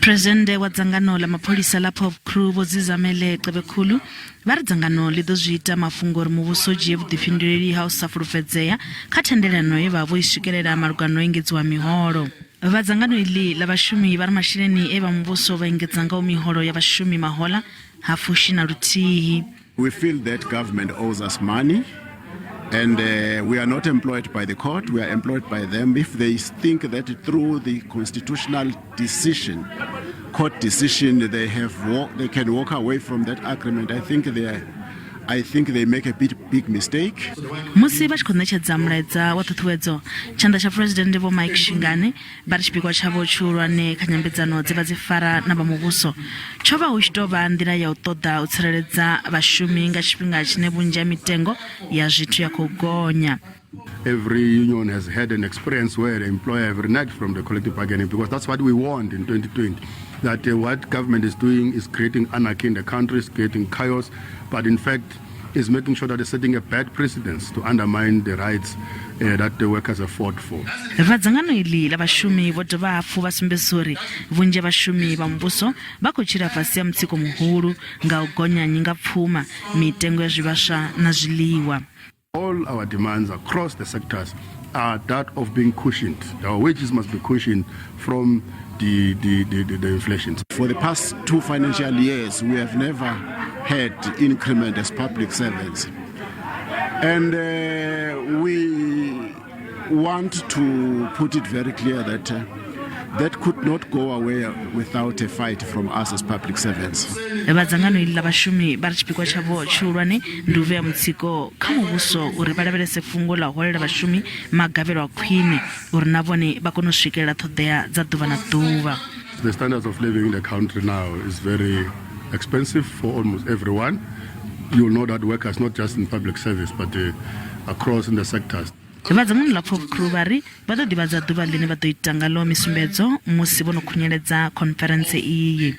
Phresidennde wa dzangano ḽa mapholisa ḽa POPCRU Vho Zizamele Cebekhulu vha ri dzangano ḽi ḓo zwi ita mafhungo uri muvhuso u dzhie vhuḓifhinduleli ha u sa fulufhedzea kha thendelano ye vha vha vho i swikelela malugana na u engedziwa miholo. Vha dzangano iḽi ḽa vhashumi vha ri masheleni e vha muvhuso vha engedza ngao miholo ya vhashumi mahoḽa ha fushi na luthihi. We feel that government owes us money and we are not employed by the court, we are employed by them. If they think that through the constitutional decision, court decision, they can walk away from that agreement, I think they make a big, big mistake. Musi vha tshi khou ṋetshedza mulaedza wa ṱhuṱhuwedzo, tshanḓa tsha Phresidennde Vho Mike Shingane vha ri tshipikwa tshavho tshihulwane kha nyambedzano dze vha dzi fara na vha muvhuso tsho vha hu tshi tou vha nḓila ya u ṱoḓa u tsireledza vhashumi nga tshifhinga tshine vhunzhi ha mitengo ya zwithu ya khou gonya. Every union has had an experience where the employer have reneged from the collective bargaining, because that's what we want in 2020. That what government is doing is creating anarchy in the country, is creating chaos, but in fact is making sure that it's setting a bad precedence to undermine the rights that the workers have fought for. Vha dzangano iḽi ḽa vhashumi vho dovha hafhu vha sumbedzisa uri vhunzhi ha vhashumi vha muvhuso vha khou tshila fhasi ha mutsiko muhulu nga u gonya nyingapfuma, mitengo ya zwivhaswa na zwiḽiwa. All our demands across the sectors are that of being cushioned. Our wages must be cushioned from the inflation. For the past 2 financial years, we have never had increment as public servants. And we want to put it very clear that that could not go away without a fight from us as public servants. Vha dzangano iḽi ḽa vhashumi vha ri tshipikwa tshavho tshihulwane ndi u vhea mutsiko kha muvhuso uri vha lavhelese fhungo ḽa u holela vhashumi magavhelo a khwine uri na vhone vha kone u swikelela ṱhoḓea dza ḓuvha na ḓuvha. The standards of living in the country now is very expensive for almost everyone. You'll know that workers, not just in public service, but across in the sectors. Vha dzangano ḽa POPCRU vha ri vha ḓo ḓivhadza ḓuvha ḽine vha ḓo ita ngaḽo misumbedzo musi vho no khunyeledza khonferentse iyi.